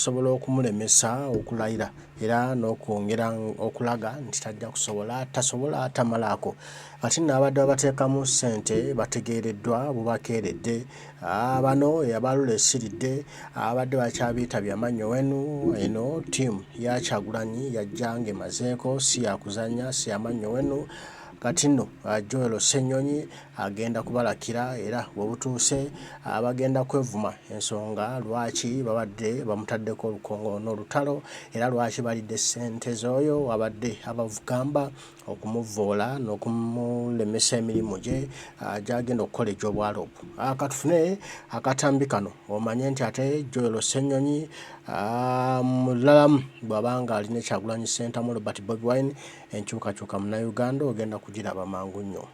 okusobola okumulemesa okulayira era n'okwongera okulaga nti tajja kusobola tasobola tamalaako. Kati nno abadde babateekamu ssente bategeereddwa bubakeeredde. Bano abalula esiridde abadde bakyabiyita bya mannyo wenu eno ttiimu ya Kyagulanyi yajja ng'emazeeko si ya kuzannya si ya mannyo wenu. Kati nno Joel Ssenyonyi agenda kubalakira era we butuuse bagenda kwevuma ensonga lwaki babadde bamutaddeko olukongo n'olutalo era lwaki balidde ssente z'oyo abadde abagamba okumuvvoola n'okumulemesa emirimu gye gy'agenda okukola egy'obwaloopu. Katufune akatambi kano omanye nti ate Joel Ssenyonyi mulalamu bw'aba ng'ali ne Kyagulanyi Ssentamu Robert Bobi Wine enkyukakyuka Munnayuganda ogenda kugiraba mangu nnyo.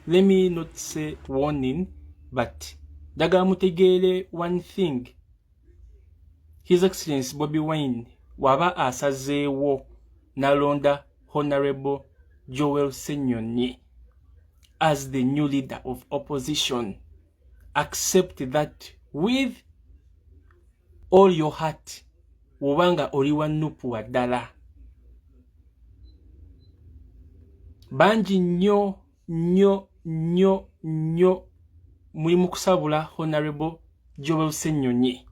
Let me not say warning, but njagala mutegeere one thing. His Excellency Bobi Wine waba asazeewo n'alonda Honorable Joel Ssenyonyi as the new leader of opposition, accept that with all your heart. Wobanga oli wa NUP wa ddala. Bangi nnyo nnyo nnyo nnyo muli mu kusabula Honorable Joel Ssenyonyi.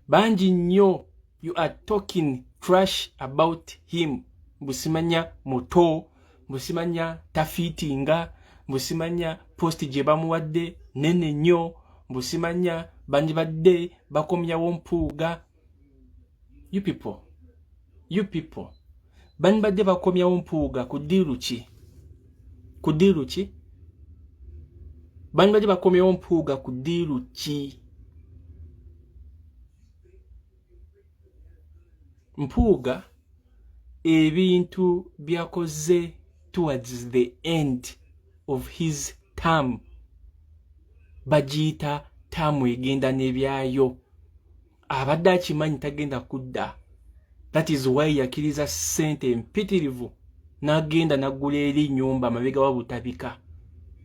Bangi nnyo you are talking trash about him. Mbusimanya muto, mbusimanya tafiitinga, mbusimanya post gye bamuwadde nene nnyo, mbusimanya bandibadde bakomyawo Mpuuga. You people, you people, bandibadde bakomyawo Mpuuga ku ddiiru ki? Ku ddiiru ki? Bandibadde bakomyawo Mpuuga ku ddiiru ki? Mpuuga ebintu byakoze towards the end of his term bagiyita taamu egenda n'ebyayo. Abadde akimanyi tagenda kudda. That is why yakiriza ssente empitirivu n'agenda n'aggula eri nnyumba amabega wa Butabika.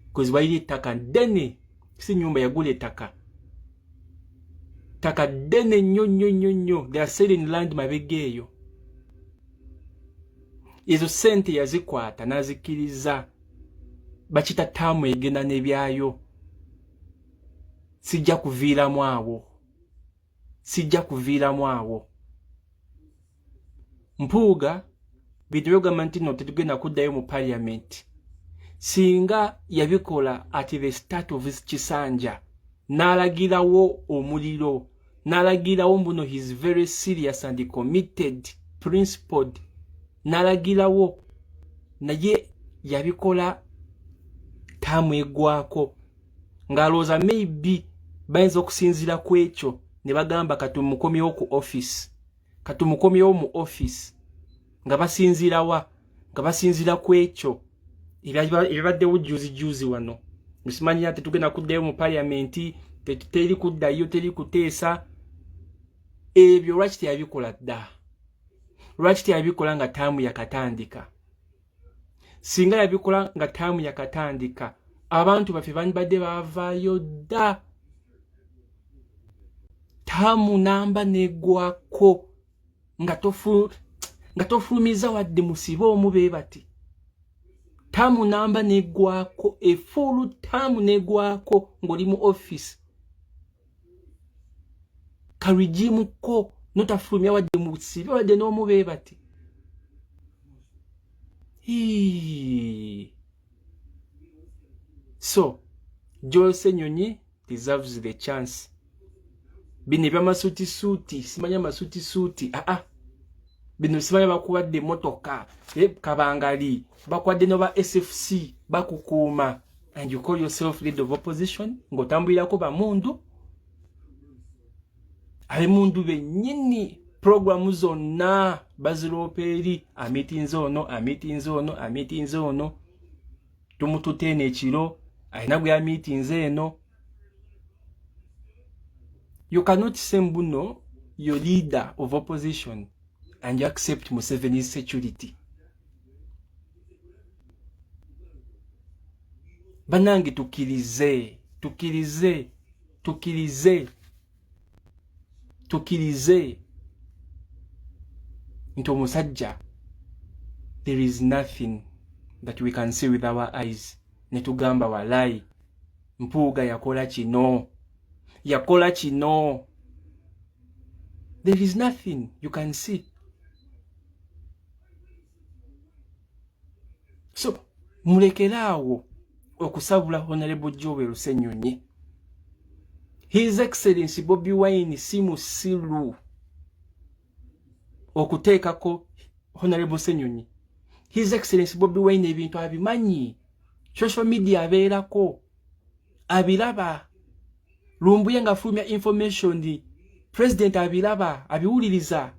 Because waliri ettaka ddene, si nnyumba, yagula ettaka. Ttaka ddene nnyo nnyo nnyo nnyo. They are selling land mabega eyo. Ezo ssente yazikwata n'azikkiriza. Bakita taamu egenda n'ebyayo. Sijja kuviiramu awo. Sijja kuviiramu awo. Mpuuga bintu byogamba nti no tetugenda kuddayo mu parliament. Singa yabikola at the start of his kisanja, n'alagirawo omuliro, n'alagirawo mbuno he is very serious and committed, principled, n'alagirawo, naye yabikola taamu eggwako ng'alowooza maybe bayinza okusinziira ku ekyo ne bagamba katumukomyewo ku office, katumukomyewo mu office, nga basinziira wa? Nga basinziira ku ekyo ebibaddewo juzi juzi wano. Musimanyira tetugenda kuddayo mu parliament, teri kuddayo, teri kuteesa. Ebyo lwaki teyabikola dda? Lwaki teyabikola nga taamu yakatandika? Singa yabikola nga taamu yakatandika, abantu baffe bandibadde baavaayo dda. Taamu namba neggwako nga tofulumiza wadde musibe omu be bati. Taamu namba neggwako, efuulu taamu neggwako ng'oli mu office. Ka regime ko notafulumya wadde musibe wadde n'omu be bati. So, Joel Ssenyonyi deserves the chance. Bino ebyamasuutisuuti, simanya amasuutisuuti, aa bino simanya bakuwadde emmotoka, kabangali, bakuwadde noba SFC bakukuuma, and you call yourself leader of opposition ng'otambulirako bamundu, abemundu bennyini programu zonna baziroopa eri amitinze ono, amitinze ono, amitinze ono, tumututte eno ekiro alina gwe yamitinze eno. You cannot say mbuno your leader of opposition and you accept Museveni's security. Banange tukkirize, tukkirize, tukkirize. Tukirize nti omusajja, there is nothing that we can see with our eyes ne tugamba walayi Mpuuga yakola kino, yakola kino. There is nothing you can see. So mulekere awo okusabula Honorable Joel Ssenyonyi. His Excellency Bobi Wine si musiru okuteekako Honorable Ssenyonyi. His Excellency Bobi Wine ebintu abimanyi, social media abeerako, abiraba. Lumbuye ng'afulumya information, president abiraba, abiwuliriza.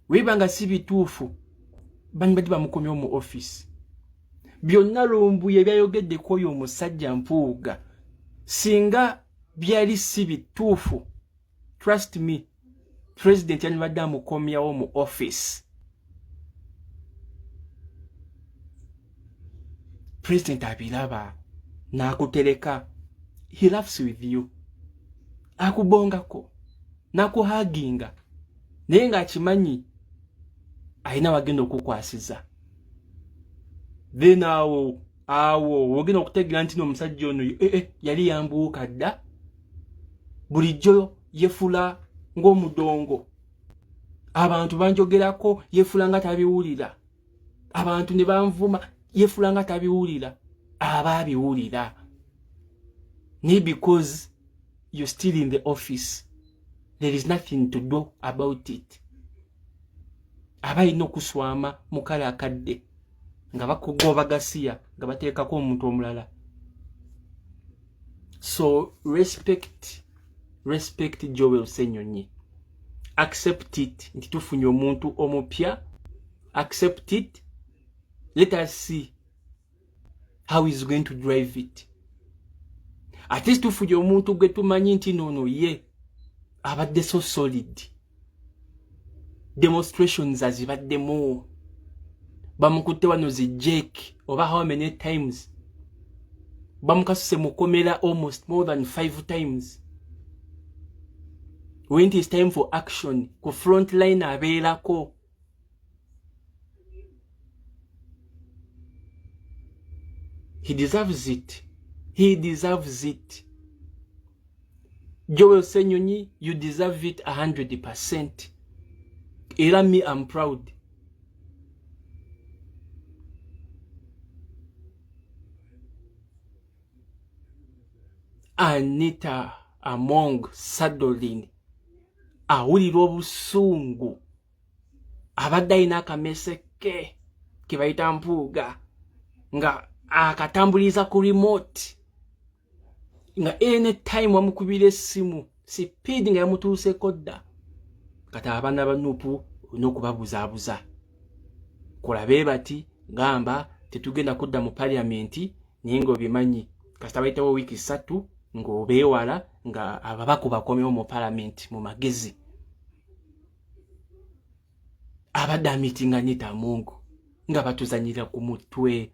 Weba nga si bituufu, bani badi bamukomyewo mu office. Byonna Lumbuye byayogedde ku oyo omusajja Mpuuga, singa byali si bituufu, trust me, president yandibadde amukomyawo mu office. President abiraba n'akutereka. He laughs with you, akubongako n'akuhaginga, naye ng'akimanyi alina wagenda okukwasiza. Then awo awo wogenda okutegeera nti n'omusajja ono yali yambuuka dda. Bulijjo yefula ng'omudongo, abantu banjogerako, yefula nga tabiwulira, abantu ne banvuma, yefula nga tabiwulira. Aba abiwulira, naye because you're still in the office, there is nothing to do about it. Aba alina okuswama mukale akadde nga bakugoba gasiya, nga bateekako omuntu omulala. So respect, respect Joel Ssenyonyi. Accept it nti tufunye omuntu omupya. Accept it. Let us see how is going to drive it. At least tufunye omuntu gwe tumanyi nti noono ye abadde so solid. Demonstrations azibaddemu, bamukutte wano zi jake oba how many times, bamukasuse mukomera almost more than 5 times. When it is time for action, ku front line abeerako. He deserves it, he deserves it. Joel Ssenyonyi, you deserve it 100%. Era me, I'm proud. Anita Among Sadolin awulira obusungu. Abadde alina akamese ke ke bayita Mpuuga nga akatambuliza ku remote, nga anytime wamukubira essimu, sipiidi nga yamutuuseko dda. Kati abaana ba NUP olina okubabuzaabuza, kola bee bati, gamba tetugenda kudda mu paliamenti, naye ng'obimanyi kasita bayitawo wiiki 3 ng'obeewala nga ababaka bakomyewo mu palamenti. Mu magezi abadde amitinga Anita Among nga batuzanyira ku mutwe.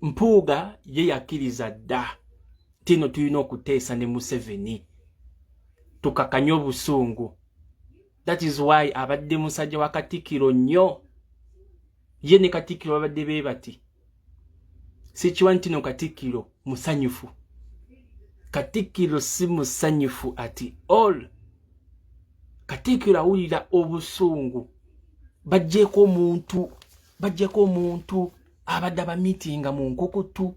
Mpuuga ye yakkiriza dda tino tulina okuteesa ne Museveni tukakanye obusungu. That is why abadde musajja wa Katikkiro nnyo. Ye ne Katikkiro babadde be bati. Sikiwa nti no Katikkiro musanyufu. Katikkiro si musanyufu at all. Katikkiro awulira obusungu. Bajjeeko omuntu, bajjeko omuntu abadde abamiitinga mu nkukutu,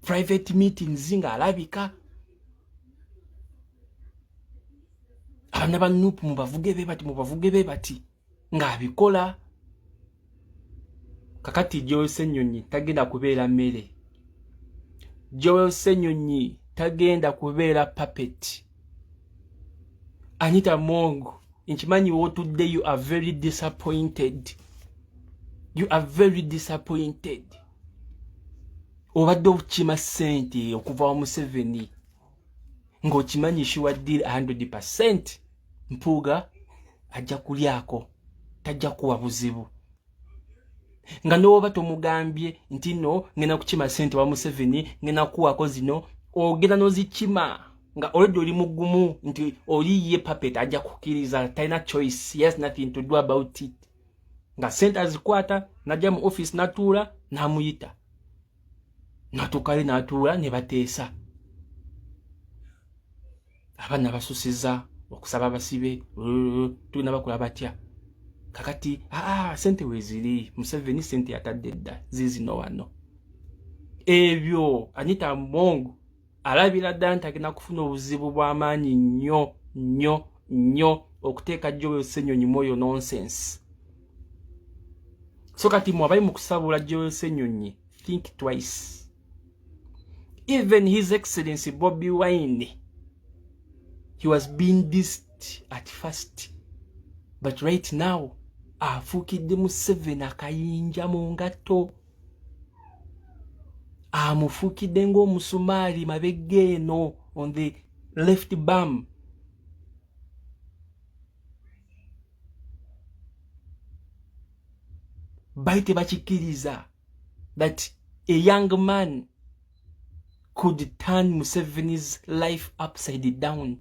private meetings, ng'alabika. Abaana ba NUP mubavuge be bati, mubavuge be bati, ng'abikola. Kakati Joel Ssenyonyi tagenda kubeera mmere. Joel Ssenyonyi tagenda kubeera puppet. Anita Among, nkimanyi wotudde you are very disappointed, you are very disappointed. Obadde okukima ssente okuva wa Museveni ng'okimanyi sure deal 100%, Mpuuga ajja kulyako, tajja kuwa buzibu. Nga n'oba tomugambye nti no ngenda kukima ssente wa Museveni, ngenda kukuwako zino, ogenda n'ozikima nga already oli mugumu nti oli ye puppet, ajja kukkiriza, talina choice, he has nothing to do about it. Nga ssente azikwata, najja mu office, natuula, n'amuyita, natuukale, n'atuula ne bateesa. Abaana basusiza okusaba abasibe, tulina bakola batya kakati? Aa, sente weziri, Museveni sente yatadde dda, zizino wano. Ebyo Anita Among alabira ddala nti agenda kufuna obuzibu bw'amaanyi nnyo nnyo nnyo okuteeka Joel Ssenyonyi mu oyo nonsense. So kati mwe abali mu kusabula Joel Ssenyonyi, think twice. Even His Excellency Bobi Wine, he was being dissed at first, but right now afuukidde Museveni akayinja mu ngatto, amufuukidde ng'omusumaali mabegga eno on the left bum. Bali tebakikkiriza that a young man could turn Museveni's life upside down.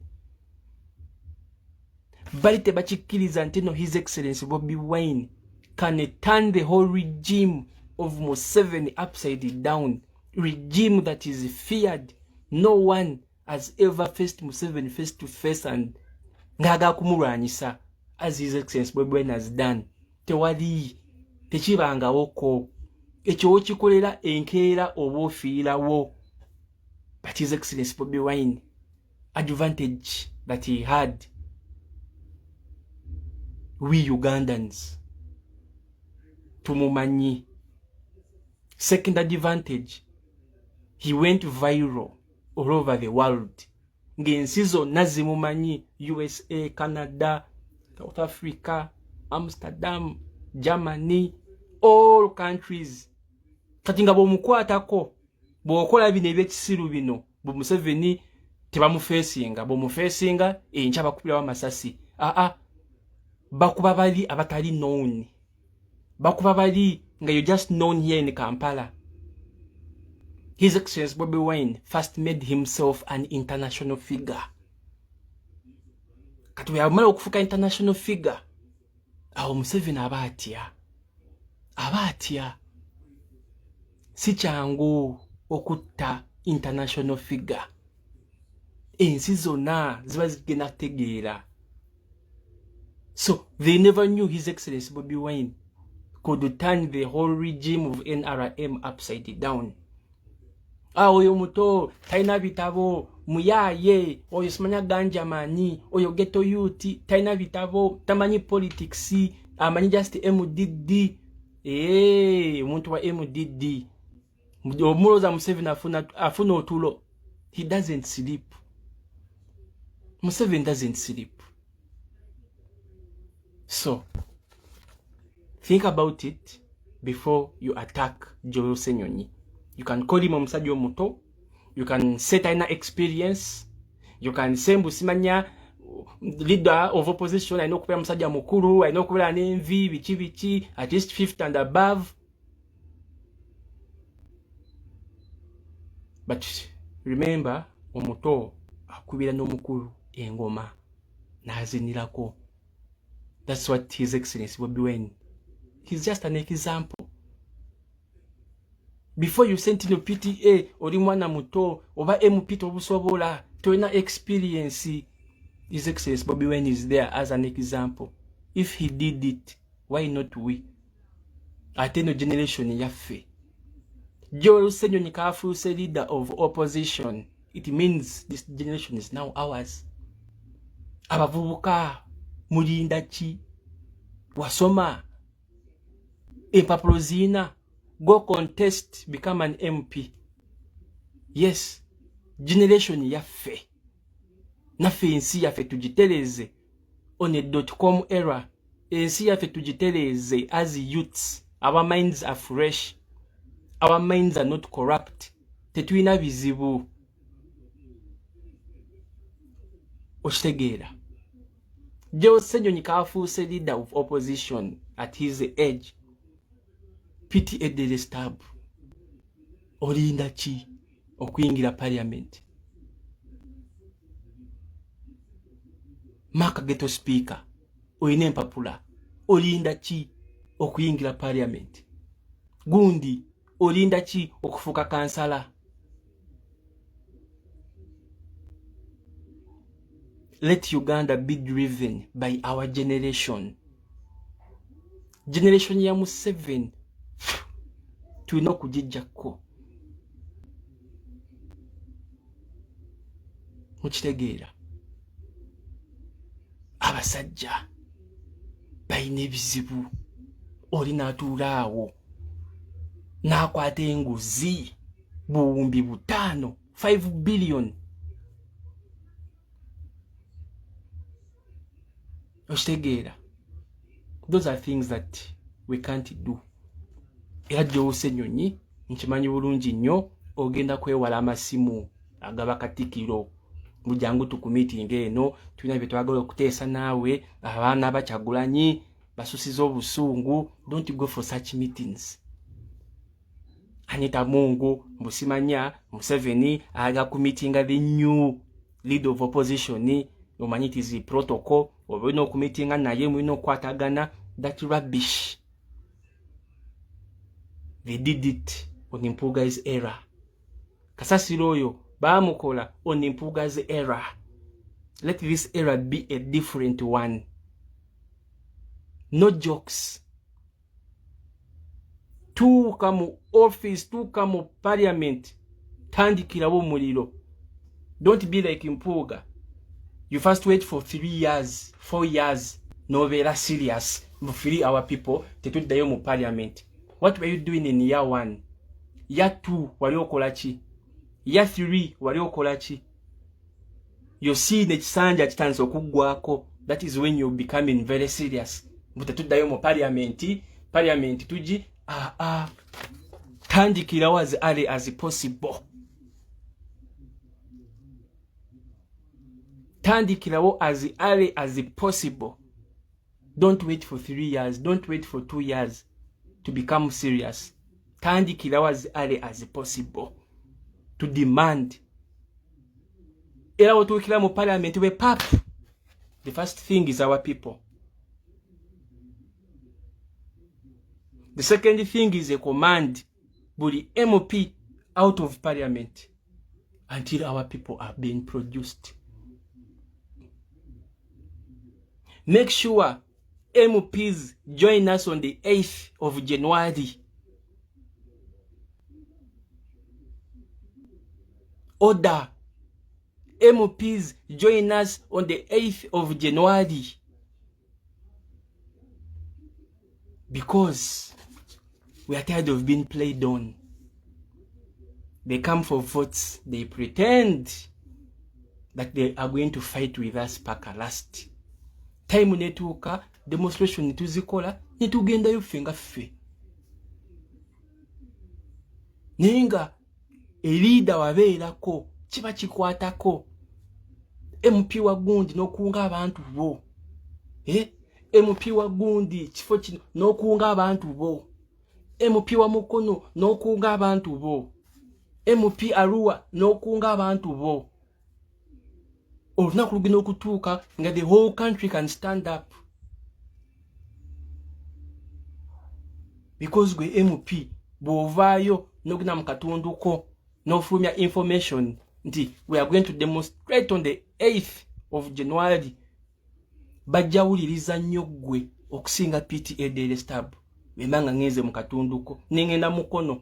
Bali tebakikkiriza nti no, His Excellency Bobi Wine can turn the whole regime of Museveni upside down, regime that is feared. No one has ever faced Museveni face to face and ng'agala kumulwanyisa as His Excellency Bobi Wine has done. Tewali, tekibangawoko. Ekyo wokikolera enkeera oba ofiirawo. But His Excellency Bobi Wine, advantage that he had, we Ugandans tumumanyi. Second advantage, he went viral all over the world, ng'ensi zonna zimumanyi: USA, Canada, South Africa, Amsterdam, Germany, all countries. Kati nga bw'omukwatako, bw'okola bino ebyekisiru bino, bwe Museveni tebamufeesinga, bw'omufeesinga enkya bakubirawo amasasi. Aa, bakuba bali abatali known, bakuba bali nga you just known here in Kampala. His Excellency Bobi Wine first made himself an international figure. Kati bwe yamala okufuuka international figure, awo Museveni aba atya, aba atya. Si kyangu okutta international figure, ensi zonna ziba zigenda kutegeera. So they never knew His Excellency Bobi Wine could turn the whole regime of NRM upside down. Ah, oyo muto, talina bitabo, muyaaye oyo, simanya ganja manyi oyo, ghetto youth, talina bitabo, tamanyi politics, amanyi just MDD. Omuntu wa MDD, omulowooza Museveni afuna otulo? He doesn't sleep. Museveni doesn't sleep. So think about it before you attack Joel Ssenyonyi. You can call him omusajja omuto, you can say talina experience, you can say mbu simanya leader of opposition alina okubeera musajja mukulu, alina okubeera n'envi, biki biki, at least 50 and above. But remember, omuto akubira n'omukulu engoma n'azinirako. That's what His Excellency Bobi Wine, he's just an example. Before you sent no PTA, oli mwana muto oba MP tobusobola, tolina experience, His Excellency Bobi Wine is there as an example. If he did it, why not we? Ate no generation yaffe, Joel Ssenyonyi kafuuse leader of opposition, it means this generation is now ours. Abavubuka, mulinda ki? Wasoma, empapula ziina, go contest, become an MP. Yes, generation yaffe, naffe ensi yaffe tugitereeze. On a dot com era, ensi yaffe tugitereeze as youths. Our minds are fresh, our minds are not corrupt, tetulina bizibu. Okitegeera? Joel Ssenyonyi kafuuse leader of opposition at his age. PTA Daily Stab, olinda ki okuyingira parliament? Mark Ghetto Speaker, olina empapula, olinda ki okuyingira parliament? Gundi, olinda ki okufuuka kansala? Let Uganda be driven by our generation. Generation ya Museveni tulina okugijjako. Mukitegeera, abasajja balina ebizibu. Oli n'atuula awo n'akwata enguzi 5,000,000, 5 billion. Okitegeera, those are things that we can't do. Era gy'owusa ennyonyi, nkimanyi bulungi nnyo ogenda kwewala amasimu agaba katikiro, bujangu tukumiitinga eno, tulina bye twagala okuteesa naawe, abaana bakyagulanyi basusiza obusungu. Don't go for such meetings. Anita Mungu mbusimanya Museveni aga kumitinga the new leader of opposition, omanyi it is protocol, oba olina okumitinga naye, mulina okukwatagana. That rubbish, they did it on Mpuuga's era. Kasasiro oyo baamukola on Mpuuga's era. Let this era be a different one. No jokes. Tuuka mu office, tuuka mu parliament, tandikirawo omuliro. Don't be like Mpuuga. You first wait for 3 years, 4 years, nobeera serious, free our people, tetuddayo mu parliament. What were you doing in year 1? Year 2 wali okola ki? Year 3 wali okola ki? You see, nekisanja kitandise okuggwako. That is when you becoming very serious. Mbu tetuddayo mu parliament, parliament tugi tandikirawo as early as possible. Tandikirawo as early as possible. Don't wait for 3 years, don't wait for 2 years to become serious. Tandikirawo as early as possible to demand. Era wotuukira mu parliament, we pap, the first thing is our people. The second thing is a command, buli MP out of parliament until our people are being produced. Make sure MPs join us on the 8th of January. Order. MPs join us on the 8th of January. Because we are tired of being played on. They come for votes. They pretend that they are going to fight with us paka last. Time netuuka, demonstration netuzikola, netugendayo ffe nga ffe. Naye nga eliida wabeerako kiba kikwatako MP wa gundi n'okunga abantu bo. MP wa gundi kifo kino n'okunga abantu bo. MP wa Mukono n'okunga abantu bo. MP Arua n'okunga abantu bo. Olunaku lugenda okutuuka nga the whole country can stand up. Because gwe MP bw'ovaayo n'ogenda mu katundu ko n'ofulumya information nti we are going to demonstrate on the 8th of January, bajja wuliriza nnyo ggwe okusinga PTA Daily Stab. Bwemba nga ngenze mu katundu ko ne ngenda Mukono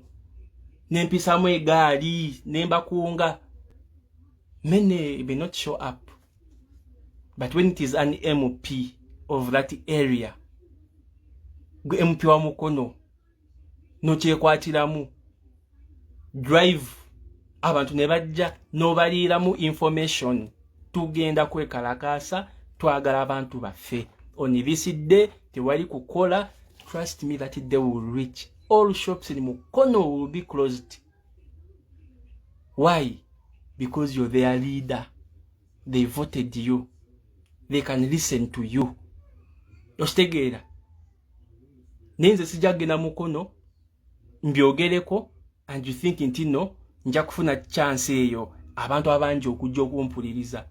ne mpisamu egaali ne mbakunga, many may not show up. But when it is an MP of that area, gwe MP wa Mukono nokyekwatiramu drive, abantu ne bajja n'obaliiramu information. Tugenda kwekalakaasa, twagala abantu baffe. On this day tewali kukola. Trust me that they will reach. All shops in Mukono will be closed. Why? Because you're their leader. They voted you. They can listen to you. Okitegeera? Naye nze sijja kugenda Mukono. Mbyogereko and you think nti no nja kufuna chance eyo, abantu abangi okujja okumpuliriza,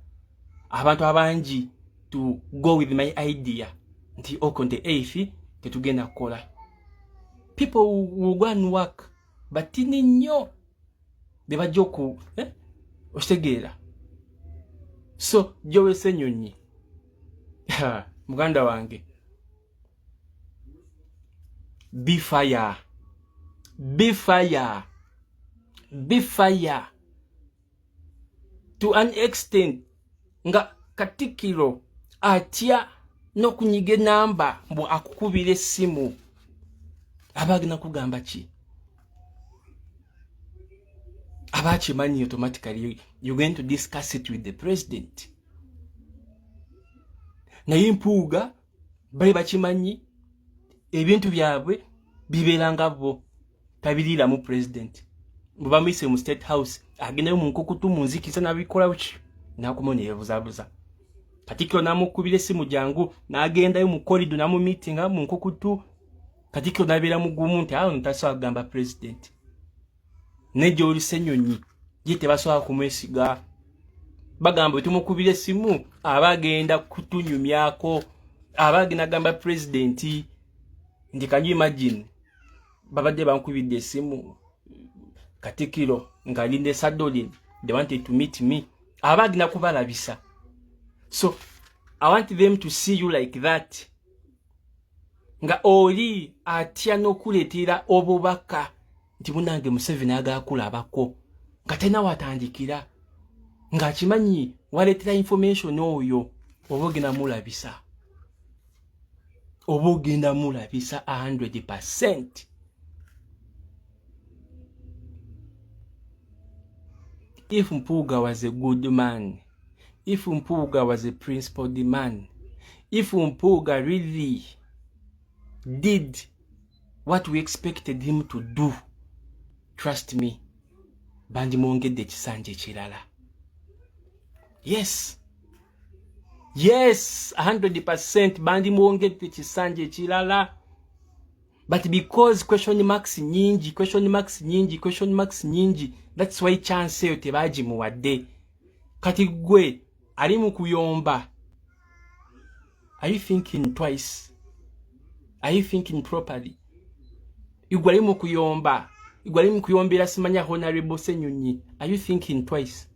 abantu abangi to go with my idea nti on the 8th tetugenda kukola. People will go and work, batini nnyo be bajja oku okitegeera. So Joel Ssenyonyi, muganda wange, be fire, be fire, be fire to an extent nga Katikkiro atya n'okunyiga enamba mbu akukubira essimu, aba agenda kugamba ki? Aba akimanyi automatically you're going to discuss it with the president. Naye Mpuuga bali bakimanyi ebintu byabwe bibeera nga bo tabiriiramu president. Bwe bamuyise mu State House, agendayo mu nkukutu mu nzikiza n'abikola ki, n'akomawo neyebuzabuza. Katikkiro n'amukubira essimu, jangu, n'agendayo mu corridor n'amumiitinga mu nkukutu. Katikkiro n'abeera mugumu nti awo ntasobola kugamba president. Ne Joel Ssenyonyi ye tebasobola kumwesiga, bagamba bwe tumukubira essimu aba agenda kutunyumyako, aba agenda gamba pulezidenti nti can you imagine, babadde bankubidde essimu, Katikkiro ng'ali ne Sadolin, they wanted to meet me, aba agenda kubalabisa. So I want them to see you like that, nga oli atya n'okuleetera obubaka nti munange Museveni agakulabako, nga talina watandikira, ng'akimanyi waleetera information oyo oba ogenda mulabisa, oba ogenda mulabisa 100%. If Mpuuga was a good man, if Mpuuga was a principled man, if Mpuuga really did what we expected him to do, trust me, bandimwongedde ekisanja ekirala. Yes, yes, 100% bandimwongedde ekisanja ekirala. But because question marks nyingi, question marks nyingi, question marks nyingi, that's why chance eyo tebagimuwadde. Kati gwe ali mu kuyomba, are you thinking twice? Are you thinking properly? Igwe ali mu kuyomba, igwe ali mu kuyombera simanya Honorable Ssenyonyi, are you thinking twice?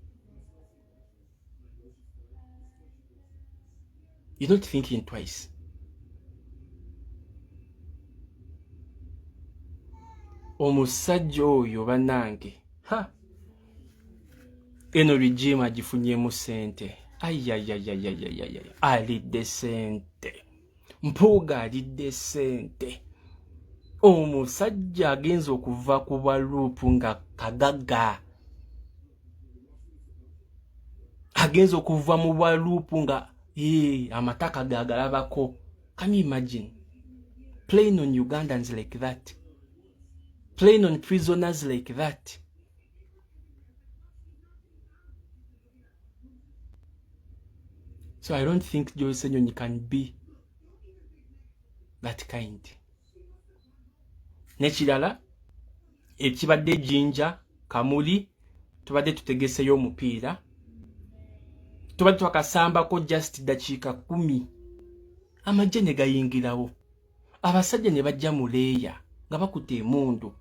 You're not thinking twice. Omusajja oyo bannange, ha, eno regime agifunyemu ssente. Ayayayayayaya, alidde ssente. Mpuuga alidde ssente. Omusajja agenza okuva ku baluupu nga kagagga, agenza okuva mu baluupu nga amataka gagalabako. Can you imagine playing on Ugandans like that, playing on prisoners like that? So I don't think Joel Ssenyonyi can be that kind. Nekirala ekibadde Jinja Kamuli, tubadde tutegeseyo omupiira, tubadde twakasambako just dakiika 10, amagye ne gayingirawo, abasajja ne bajja mu leeya nga bakutte emundu,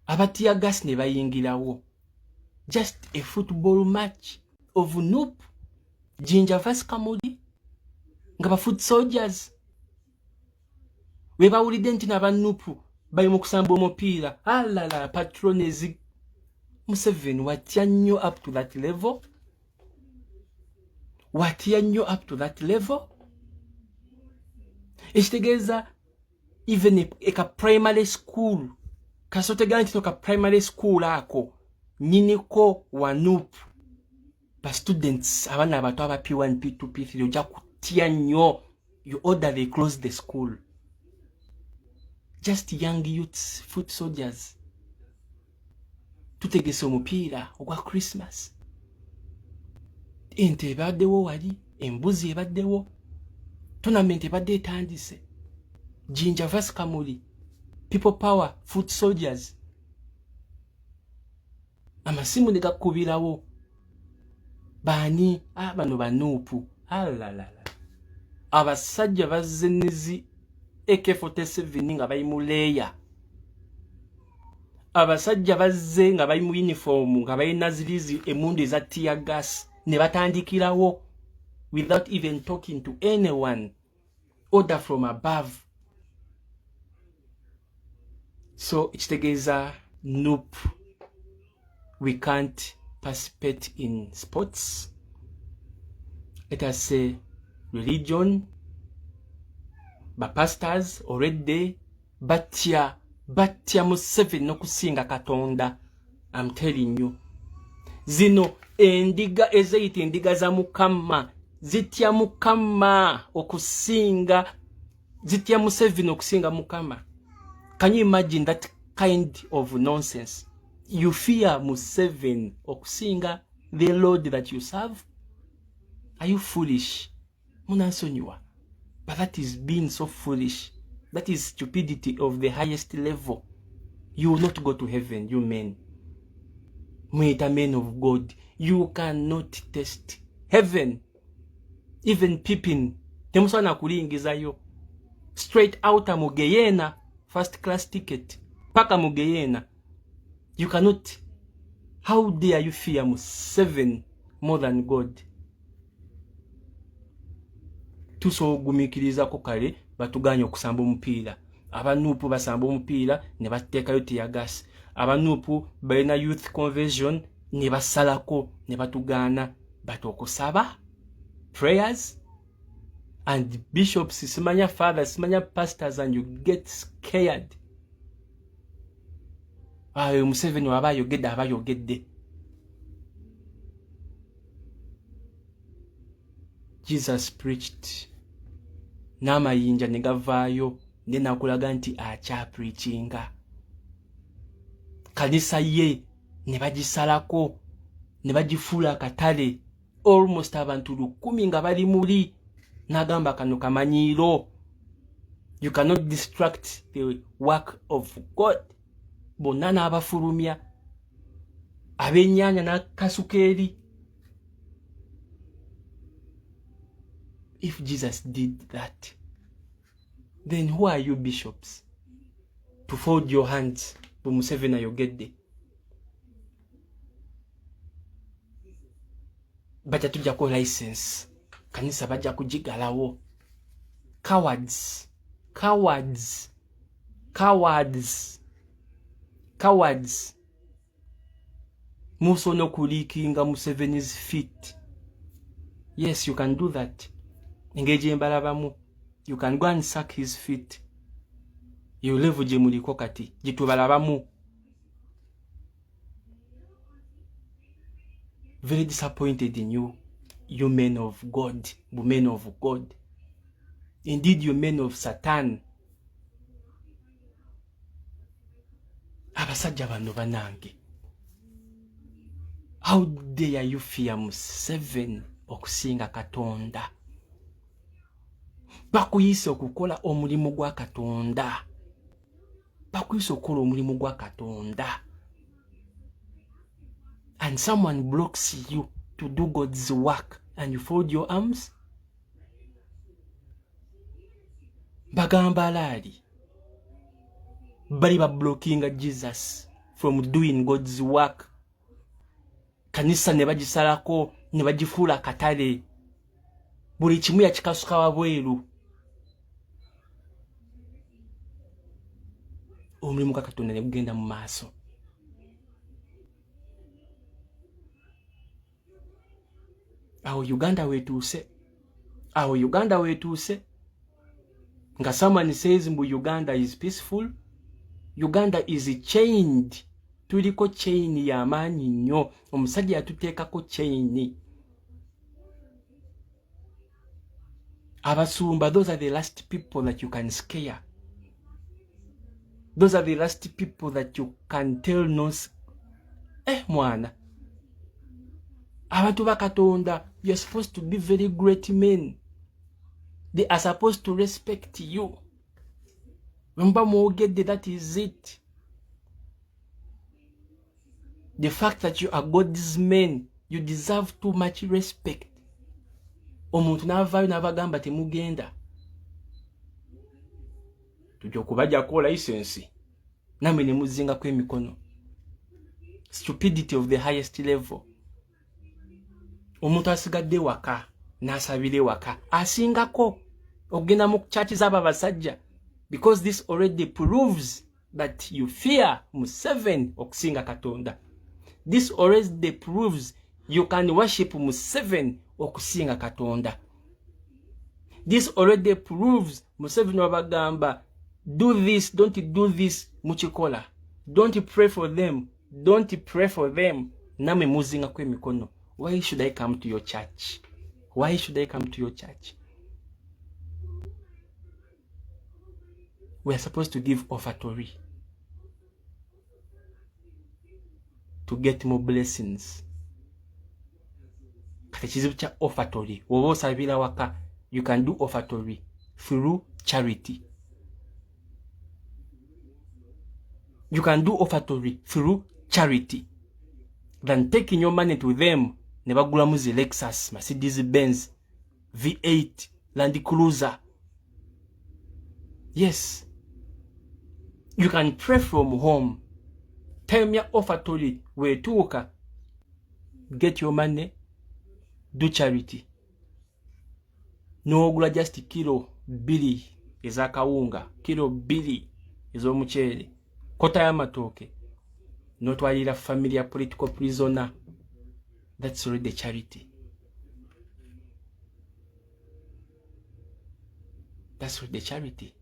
abatia gas ne bayingirawo. Just a football match of NUP Jinja vs Kamuli, nga ba foot soldiers we bawulidde nti naba NUP bali mu kusamba omupiira, alala patrones. Museveni watya nnyo up to that level, watya nnyo up to that level. Ekitegeeza even eka primary school, kasotegana nti ka primary school ako nyiniko wa NUP, ba students abaana abato aba P1 P2 P3, ojja kutya nnyo. You order they close the school. Just young youths, foot soldiers. Tutegese omupiira ogwa Christmas, ente ebaddewo wali, embuzi ebaddewo, tournament ebadde etandise, Jinja vs Kamuli. People power foot soldiers, amasimu ne gakubirawo baani? Ah, bano ba NUP. Alalala, abasajja bazze nezi AK47 nga bali mu leeya. Abasajja bazze nga bali mu uniform, nga balina zirizi emundu eza tear gas, ne batandikirawo without even talking to anyone, order from above. So ekitegeeza NUP, we can't participate in sports, let us say religion. Bapastors already batya, batya Museveni n'okusinga Katonda. I'm telling you, zino endiga ezeyita endiga za Mukama zitya Mukama okusinga, zitya Museveni okusinga Mukama. Can you imagine that kind of nonsense? You fear Museveni okusinga the Lord that you serve? Are you foolish? Munansonyiwa, but that is being so foolish. That is stupidity of the highest level. You will not go to heaven. You men mwita men of God, you cannot test heaven. Even peeping, temusobola kulingizayo. Straight out mu geyeena, first class ticket paka mu geyeena. You cannot. How dare you fear Museveni more than God? Tusobola okugumiikirizako. Kale batuganye okusamba omupiira. Aba NUP basamba omupiira ne bateekayo tear gas. Aba NUP balina youth conversion ne basalako ne batugaana. But okusaba, prayers and bishops, simanya fathers, simanya pastors, and you get scared. Ayo Museveni waba ayogedde, aba ayogedde. Jesus preached n'amayinja ne gavaayo, ne nakulaga nti akyapreachinga. Kanisa ye ne bagisalako ne bagifuula akatale, almost abantu 1000 nga bali muli, n'agamba kano kamanyiiro. You cannot distract the work of God. Bonna n'abafulumya, ab'ennyanja n'akasuka eri. If Jesus did that, then who are you bishops to fold your hands bwe Museveni ayogedde? Bajja tujjako license, kanisa bajja kugigalawo. Cowards, cowards, cowards, cowards. Musobola okuliikinga Museveni's feet. Yes, you can do that. Engeri gye mbalabamu, you can go and suck his feet. Eyo level gye muliko kati, gye tubalabamu. Very disappointed in you, you men of God, men of God. Indeed, you men of Satan. Abasajja bano banange, how dare you fear Museveni okusinga Katonda? Bakuyise okukola omulimu gwa Katonda, bakuyise okukola omulimu gwa Katonda, and someone blocks you to do God's work and you fold your arms. Bagamba alaali bali bablockinga Jesus from doing God's work. Kanisa ne bagisalako ne bagifuula akatale, buli kimu yakikasuka wabweru. Omulimu gwa Katonda ne gugenda mu maaso. Awo Uganda wetuuse, awo Uganda wetuuse nga someone says mbu Uganda is peaceful. Uganda is chained. Tuliko chain y'amaanyi nnyo. Omusajja yatuteekako chain. Abasumba, those are the last people that you can scare. Those are the last people that you can tell no. Mwana, abantu ba Katonda, you're supposed to be very great men. They are supposed to respect you. Bwe muba mwogedde, that is it. The fact that you are God's men, you deserve too much respect. Omuntu n'avaayo n'abagamba temugenda, tujja okubajjako license, namwe ne muzingako emikono. Stupidity of the highest level. Omuntu asigadde waka n'asabira ewaka asingako okugenda mu church z'abo abasajja, because this already proves that you fear Museveni okusinga Katonda. This already proves you can worship Museveni okusinga Katonda. This already proves Museveni wabagamba do this, don't do this, mukikola. Don't pray for them, don't pray for them, namwe muzingako emikono. Why should I come to your church? Why should I come to your church? We are supposed to give offertory to get more blessings. Kati ekizibu kya offertory, woba osabira waka, you can do offertory through charity. You can do offertory through charity than taking your money to them ne bagulamu zi Lexus, Mercedes Benz, V8, Land Cruiser. Yes, you can pray from home. Time ya offertory wetuuka, get your money, do charity, n'ogula just kilo 2 ez'akawunga, kilo 2 ez'omuceere, kota y'amatooke, n'otwalira family ya political prisoner. That's already charity. That's already charity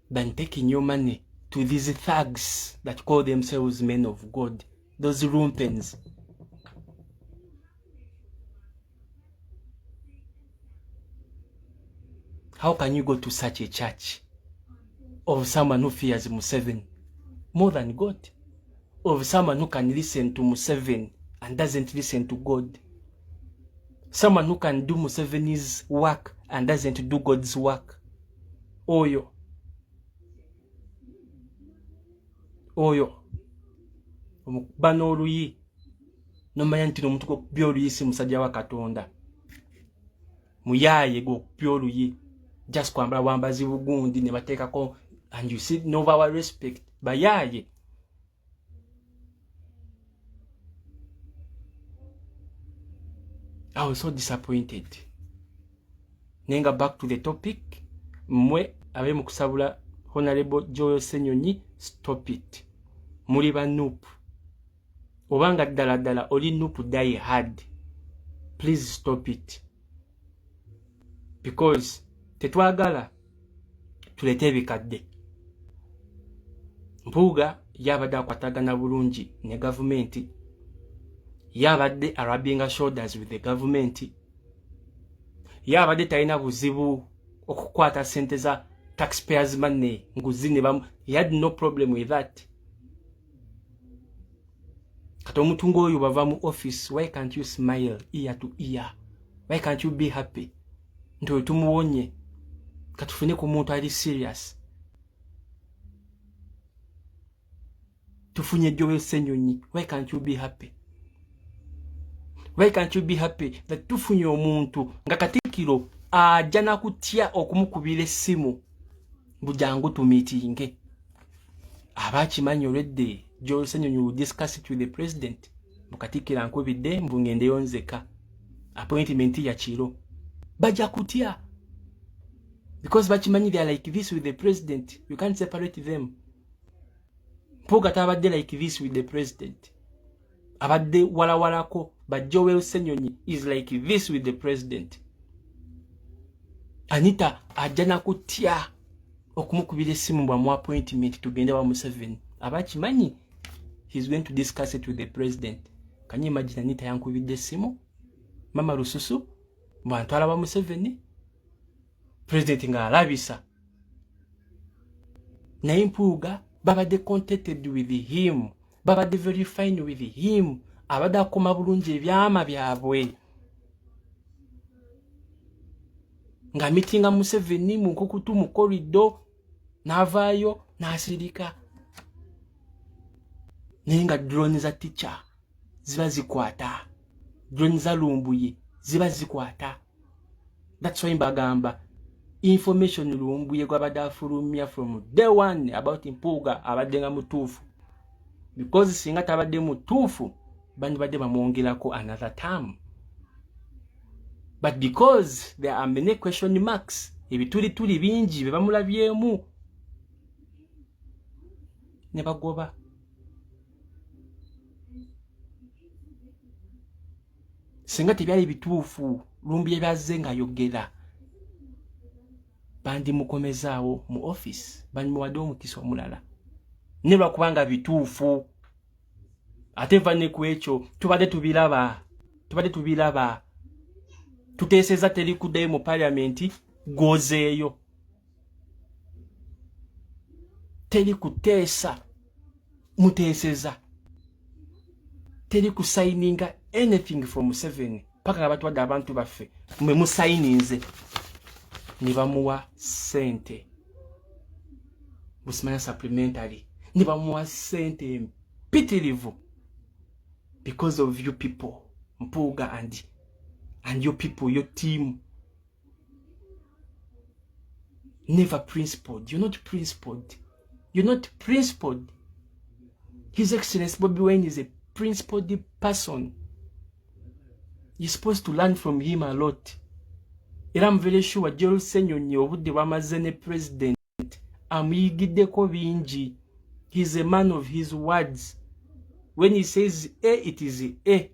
than taking your money to these thugs that call themselves men of God, those rumpens. How can you go to such a church of someone who fears Museveni more than God? Of someone who can listen to Museveni and doesn't listen to God? Someone who can do Museveni's work and doesn't do God's work? Oyo. Oyo. Omukuba n'oluyi nomanya nti n'omuntu gwokubya oluyi si musajja wa Katonda. Muyaaye gwokubya oluyi, just kwambala bwambazi bugundi ne bateekako, and you see no our respect. Bayaaye. I was so disappointed. Naye nga back to the topic, mmwe abe mu kusabula Honorable Joel Ssenyonyi, stop it. Muli ba NUP. Obanga ddala ddala oli NUP die hard, please stop it, because tetwagala tuleete ebikadde. Mpuuga yabadde akwatagana bulungi ne gavumenti, yabadde arubbinga shoulders with the government, yabadde talina buzibu okukwata sente za taxpayers money, nguzi ne bamu, he had no problem with that. Kati omuntu ng'oyo bava mu office, why can't you smile ear to ear? Why can't you be happy nti oyo tumuwonye, katufune ku muntu ali serious? Tufunye Joel Ssenyonyi. Why can't you be happy? Why can't you be happy that tufunye omuntu nga Katikiro ajja nakutya okumukubira essimu, bujangu tumiitinge? Aba akimanyi olwedde Joel Ssenyonyi will discuss it with the president. Mukatikiro ankubidde mbu ngendeyo nzeka, appointment ya kiro. Bajja kutya because bakimanyi they are like this with the president. You can't separate them. Mpuuga tabadde like this with the president, abadde walawalako, but Joel Ssenyonyi is like this with the president. Anita ajja nakutya okumukubira essimu bwamu appointment, tugende wa Museveni. Aba akimanyi he's going to discuss it with the president. Can you imagine Anita yankubidde essimu, mama lususu, bwantwala wa Museveni, president ng'alabisa? Naye Mpuuga babadde contented with him, babadde very fine with him, abadde akoma bulungi ebyama byabwe. Nga mitinga Museveni mu nkukutu mu corridor, n'avaayo n'asirika. Naye nga drone za teacher ziba zikwata, drone za Lumbuye ziba zikwata. That's why mbagamba information Lumbuye gwabadde afulumya from day one about Mpuuga abadde nga mutuufu, because singa tabadde mutuufu bandibadde bamwongerako another term, but because there are many question marks, ebitulituli bingi bye bamulabyemu ne bagoba. Singa tebyali bituufu Lumbuye byazze ng'ayogera, bandimukomezaawo mu office, bandimuwadde omukisa omulala, ne lwakubanga bituufu. Ate va ne ku ekyo tubadde tubiraba, tuteeseza teri kuddayo mu parliament, gozeeyo. Teri kuteesa, muteeseza. Teri kusayininga anything from Museveni paka nga batwadde abantu baffe, mwe musayininze ne bamuwa ssente busimanya supplementary, ne bamuwa ssente empitirivu because of you people, Mpuuga and your people, your team. Never principled. You're not principled. You're not principled. His Excellency Bobi Wine is a principled person. You're supposed to learn from him a lot. Era I'm very sure Joel Ssenyonyi obudde bwamaze ne president amuyigiddeko bingi. He's a man of his words. When he says A, it is A.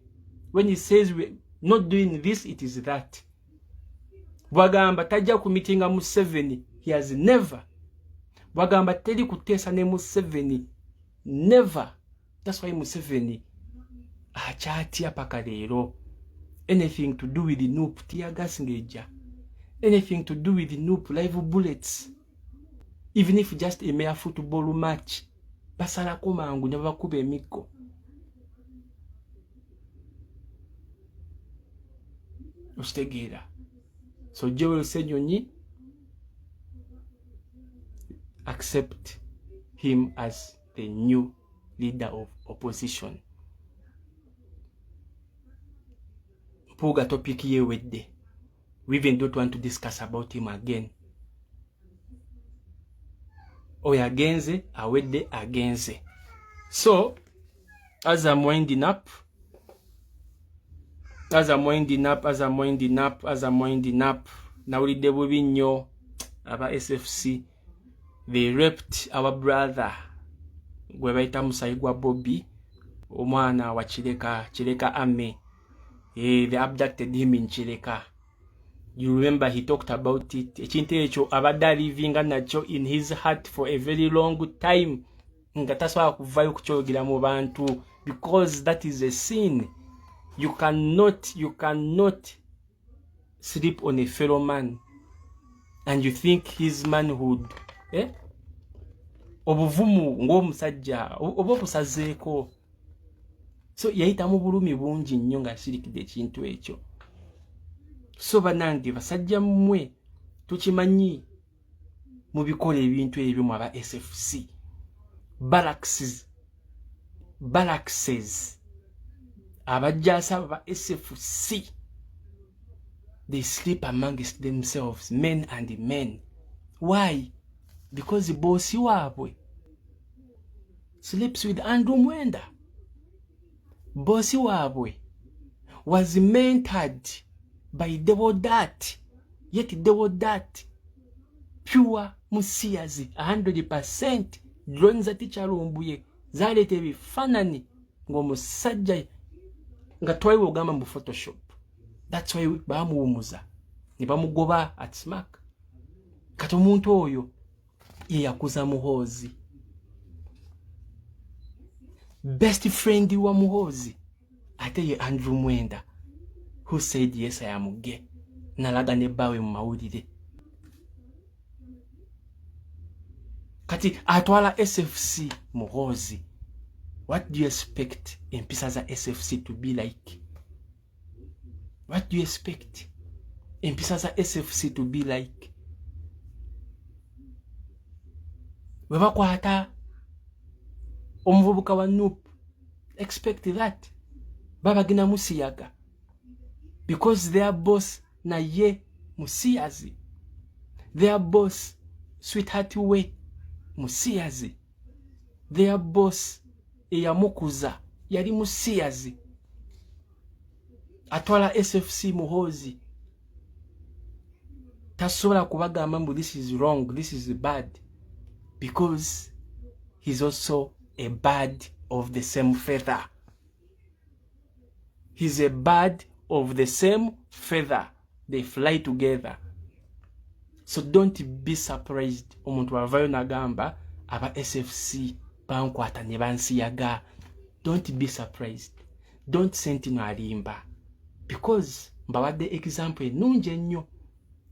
When he says we're not doing this, it is that. Bwagamba tajja kumitinga Museveni, he has never. Bwagamba teri kuteesa ne Museveni, never. That's why Museveni akyatya paka leero. Anything to do with the NUP, tear gas ng'ejja. Anything to do with the NUP, live bullets. Even if just a mere football match, basalako mangu ne babakuba emiggo. Okitegeera? So Joel Ssenyonyi, accept him as the new leader of opposition. Mpuuga topic yewedde. We even don't want to discuss about him again. Oyo agenze, awedde, agenze. So as I'm winding up, as I'm winding up, as I'm winding up, as I'm winding up, nawulidde bubi nnyo aba SFC. They raped our brother gwe bayita musayi gwa Bobby, omwana wa Kireka, Kireka Ame. They abducted him in Kireka. You remember he talked about it. Ekintu ekyo abadde alivinga nakyo in his heart for a very long time, nga tasobola kuvayo kukyogera mu bantu because that is a sin. You cannot sleep on a fellow man and you think his manhood, eh? Obuvumu ng'omusajja oba obusazeeko. So yayita mu bulumi bungi nnyo ng'asirikidde ekintu ekyo. So bannange basajja mmwe, tukimanyi mubikola ebintu ebyo mu aba SFC. Barracks abajjaasi abo ba SFC, they sleep amongst themselves, men and men. Why? Because bosi waabwe sleeps with Andrew Mwenda. Bosi waabwe was mentored by Deodat, yet Deodat pure musiyazi 100%. Drone za teacher Lumbuye zaleeta ebifaananyi ng'omusajja nga twaliwo ogamba mu Photoshop. That's why bamuwumuza ne bamugoba at smack. Kati omuntu oyo ye yakuza Muhoozi, best friend wa Muhoozi, ate ye Andrew Mwenda who said yes I am gay, nalaga ne bbaawe mu mawulire. Kati atwala SFC Muhoozi. What do you expect empisa za SFC to be like? What do you expect? Empisa za SFC to be like. Bwe bakwata omuvubuka wa NUP, expect that babagina musiyaga because their boss naye musiyazi, their boss sweetheart we musiyazi, their boss eyamukuza yali musiyazi, atwala SFC Muhoozi tasobola kubagamba mbu this is wrong, this is bad, because he's also a bird of the same feather. He's a bird of the same feather. They fly together. So don't be surprised omuntu avayo nagamba aba SFC bankwata ne bansiyaga. Don't be surprised. Don't sentino alimba, because mbawadde example ennungi ennyo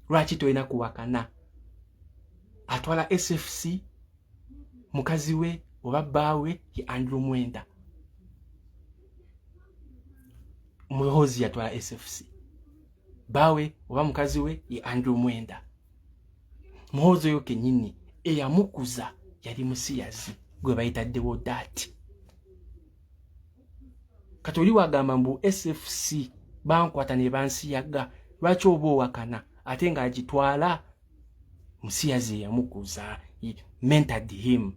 lwaki tolina kuwakana. Atwala SFC mukazi we oba bbaawe ye Andrew Mwenda. Muhoozi yatwala SFC, bbaawe oba mukazi we ye Andrew Mwenda. Muhoozi oyo kennyini eyamukuza yali musiyazi gwe bayitaddewo daati. Kati oli wagamba mbu SFC bankwata ne bansiyaga, lwaki oba owakana ate ng'agitwala musiyazi eyamukuza? He mentored him,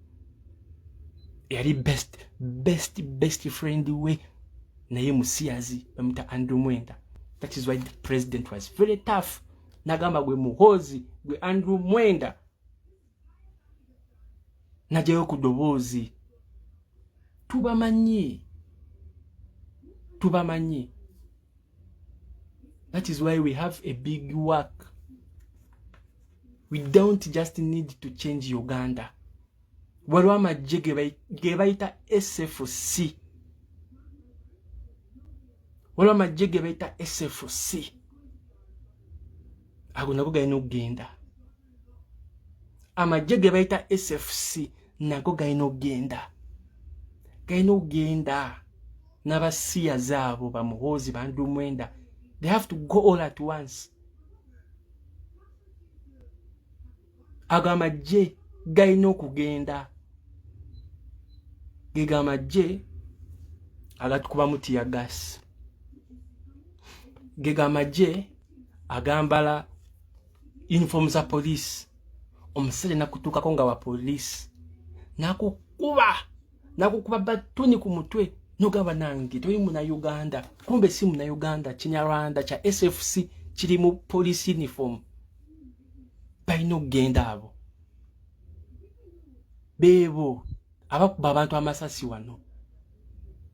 yali best best best friend we naye musiyazi bamuta Andrew Mwenda. That is why the president was very tough, nagamba gwe Muhoozi, gwe Andrew Mwenda, najayo ku ddoboozi. Tubamanyi, tubamanyi. That is why we have a big work. We don't just need to change Uganda. Waliwo amagye ge bayita SFC, waliwo amagye ge bayita SFC, ago nago galina okugenda. Amagye ge bayita SFC nago galina okugenda, galina okugenda n'abasiyazi abo bamuhoozi ba Andrew Mwenda. They have to go all at once. Ago amagye galina okugenda, gega amagye agatukubamu teargas, gega amagye agambala uniform za police. Omusajja nakutuukako nga wa police nakukuba, nakukuba batuni ku mutwe, nogamba nange toli munauganda, kumbe si munauganda, kinyarwanda kya SFC kiri mu police uniform. Balina okugenda abo, beebo abakuba abantu amasasi wano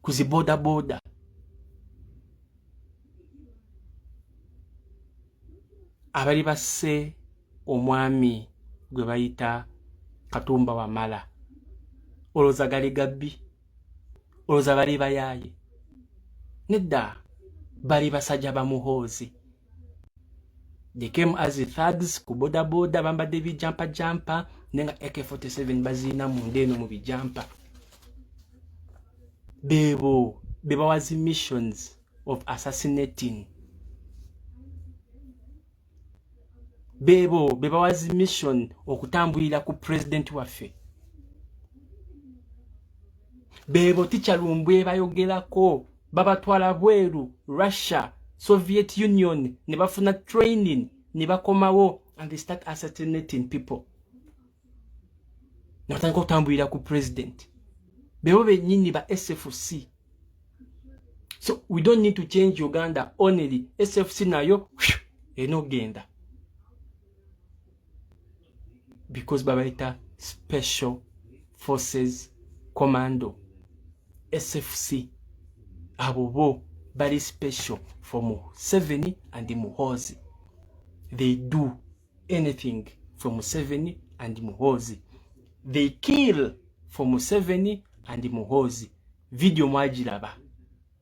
ku zi bodaboda. Abali basse omwami gwe bayita Katumba Wamala, olowooza gali gabbi? Olowooza bali bayaaye? Nedda, bali basajja ba Muhoozi. They came as thugs ku bodaboda, bambadde bijampa jampa, naye nga AK47 bazirina munda eno mu bijampa. Beebo be bawazi missions of assassinating, beebo be bawazi mission okutambulira ku president waffe, beebo tikyalumbwe bayogerako, babatwala bweru Russia, Soviet Union, ne bafuna training ne bakomawo and they start assassinating people, ne batandika okutambulira ku president. Beebo bennyini ba SFC. So we don't need to change Uganda only, SFC nayo erina okugenda because babayita Special Forces Commando, SFC. Abo bo bali special for Museveni and Muhoozi. They do anything for Museveni and Muhoozi. They kill for Museveni and Muhoozi. Video mwagiraba,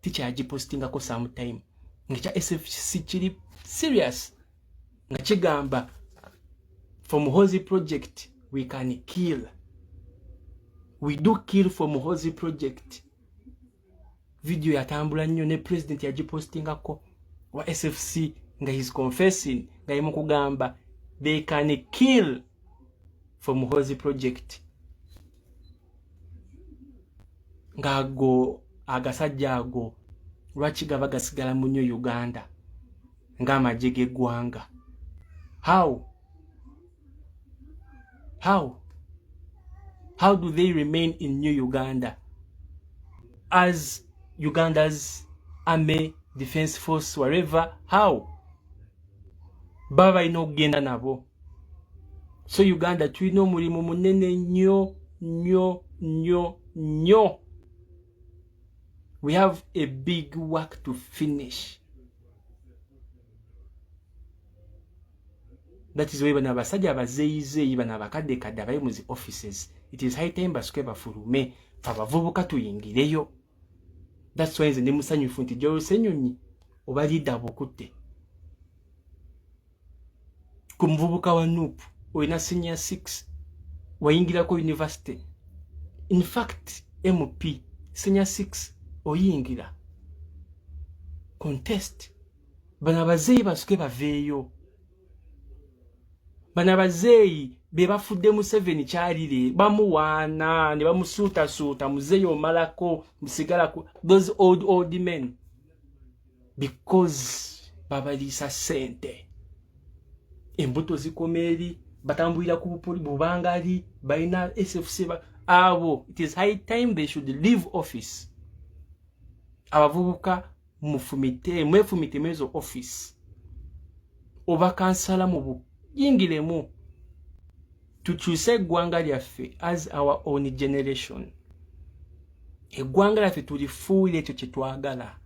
tikyagipostingako sometime, nga kya SFC kiri serious, nga kigamba for Muhoozi project we can kill, we do kill for Muhoozi project. Video yatambula nnyo ne president yagipostingako wa SFC Nga he's confessing, nga ye mukugamba they can kill for Muhoozi project. Ng'ago agasajja ago lwaki gaba gasigala mu nnyo Uganda ng'amagye g'eggwanga? How? How? How do they remain in New Uganda as Uganda's army, defense force, wherever? How? Baba balina okugenda nabo. So Uganda tulina omulimu munene nnyo nnyo nnyo nnyo. We have a big work to finish. That is why bano abasajja abazeeyizeeyi, bano abakadde kadde abali mu zi offices, it is high time basooke bafulume, fe abavubuka tuyingireyo. That's why nze ndi musanyufu nti Joel Ssenyonyi oba leader bukutte ku muvubuka wa NUP, olina senior 6, wayingirako university, in fact MP senior 6 oyingira contest. Bano abazeeyi basuke baveeyo. Bano abazeeyi be bafudde Museveni kyalire, bamuwaana ne bamusuutasuuta, muzeeyi omalako musigala, those old old men, because babaliisa ssente, embuto zikoma eri, batambulira ku bubangali, balina SFC abo. It is high time they should leave office. Abavubuka mufumite, mwefumite mwezo office, oba kansala mu buyingiremu, tukyuse eggwanga lyaffe as our own generation. Eggwanga lyaffe tulifuule ekyo kye twagala,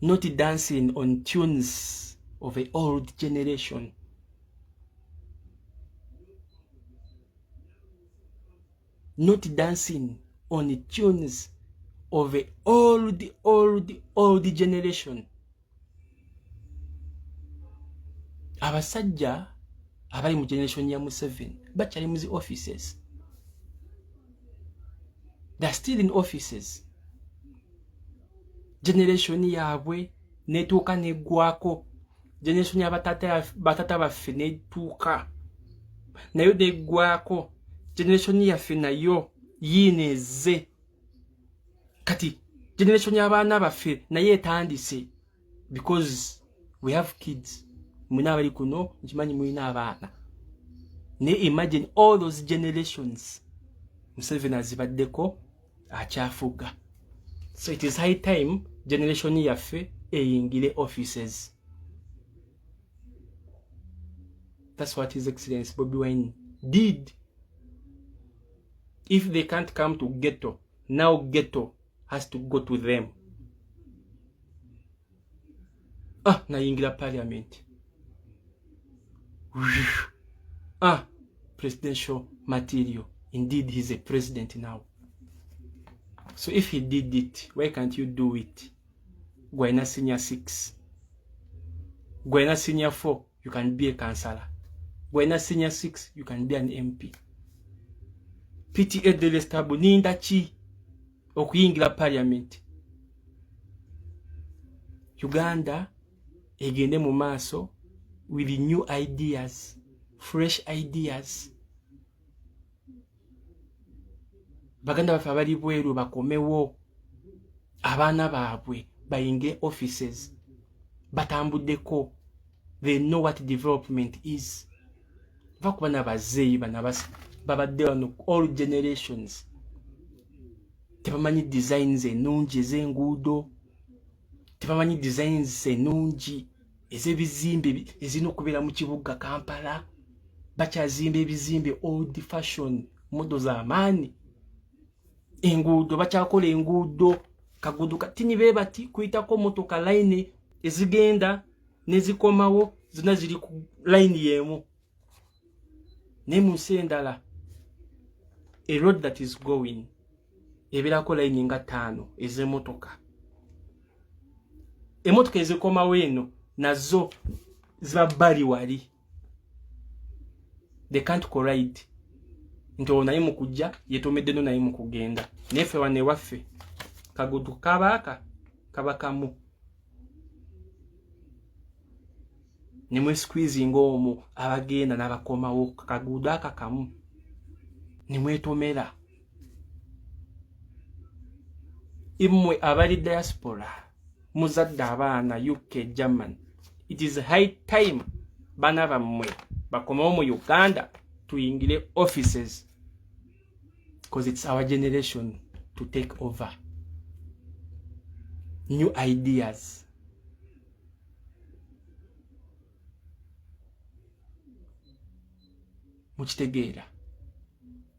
not dancing on tunes of a old generation. Not dancing on tunes of a old, old, old generation. Abasajja abali mu generation ya Museveni bakyali mu zi offices. They are still in offices. Generation yaabwe netuuka neggwako. Generation ya batata baffe netuuka nayo neggwako. Generation yaffe nayo yiino ezze. Kati generation y'abaana baffe naye etandise, because we have kids. Mwina abali kuno nkimanyi mulina abaana. Naye imagine all those generations Museveni azibaddeko akyafuga. So it is high time generation yaffe eyingire offices. That's what His Excellency Bobi Wine did. If they can't come to ghetto, now ghetto has to go to them. Nayingira parliament. Presidential material. Indeed, he's a president now. So if he did it, why can't you do it? Gwena senior 6. Gwena senior 4, you can be a councillor. Gwena senior 6, you can be an MP. PTA Delestabu, ninda ki okuyingira parliament. Uganda egende mu maaso with new ideas, fresh ideas. Baganda baffe abali bweru bakomewo, abaana baabwe bayinge offices, batambuddeko, they know what development is. Va kuba n'abazeeyi bano babadde wano all generations, tebamanyi designs ennungi ez'enguudo, tebamanyi designs ennungi ez'ebizimbe ezirina okubeera mu kibuga Kampala. Bakyazimba ebizimbe old fashion, modo z'amaanyi, enguudo bakyakola enguudo kaguudo katini be bati kuyitako motoka line ezigenda nezikomawo zonna ziri ku line y'emu. Naye mu nsi endala a road that is going ebeerako line nga 5 ez'emmotoka. Emmotoka ezikomawo eno nazo ziba bbali wali, they can't collide nti ono naye mu kujja yetomedde no naye mu kugenda. Naye ffe wano ewaffe kagudu kabaaka kaba kamu. Ne mwesqueezinga omwo abagenda n'abakomawo kaguudo akakamu ne mwetomera. Immwe abali diaspora muzadde abaana UK, German, it is high time baana bammwe bakomewo mu Uganda tuyingire offices, because it's our generation to take over new ideas. Mukitegeera,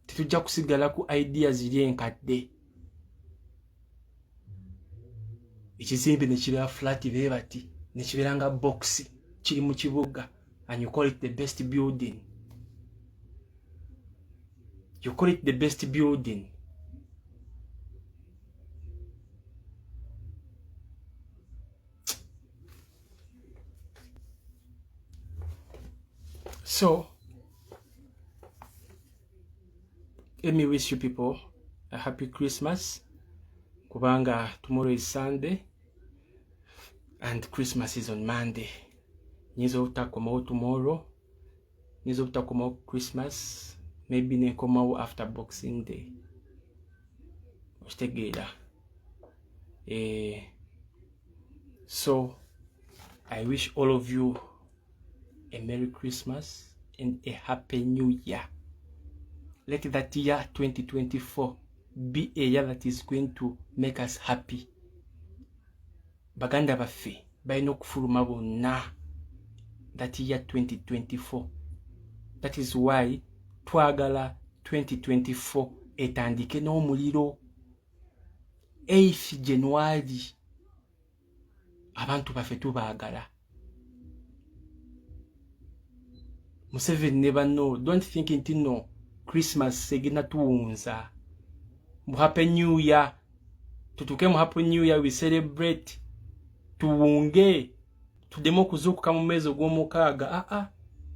tetujja kusigala ku ideas ziri enkadde. Ekizimbe nekibeera flat bee bati, nekibeera nga box kiri mu kibuga, and you call it the best building. You call it the best building. So let me wish you people a happy Christmas, kubanga tomorrow is Sunday and Christmas is on Monday. Nyinza obutakomawo tomorrow, nyinza obutakomawo Christmas, maybe nenkomawo after Boxing Day. Okitegeera? So I wish all of you a Merry Christmas and a Happy New Year. Let that year 2024 be a year that is going to make us happy. Baganda baffe balina okufuluma bonna that year 2024. That is why twagala 2024 etandike n'omuliro 8th January. Abantu baffe tubaagala. Museveni ne banno, don't think nti no Christmas egenda tuwunza mu Happy New Year. Tutuuke mu Happy New Year, we celebrate, tuwunge, tuddemu okuzuukuka mu mwezi ogw'omukaaga. Aa,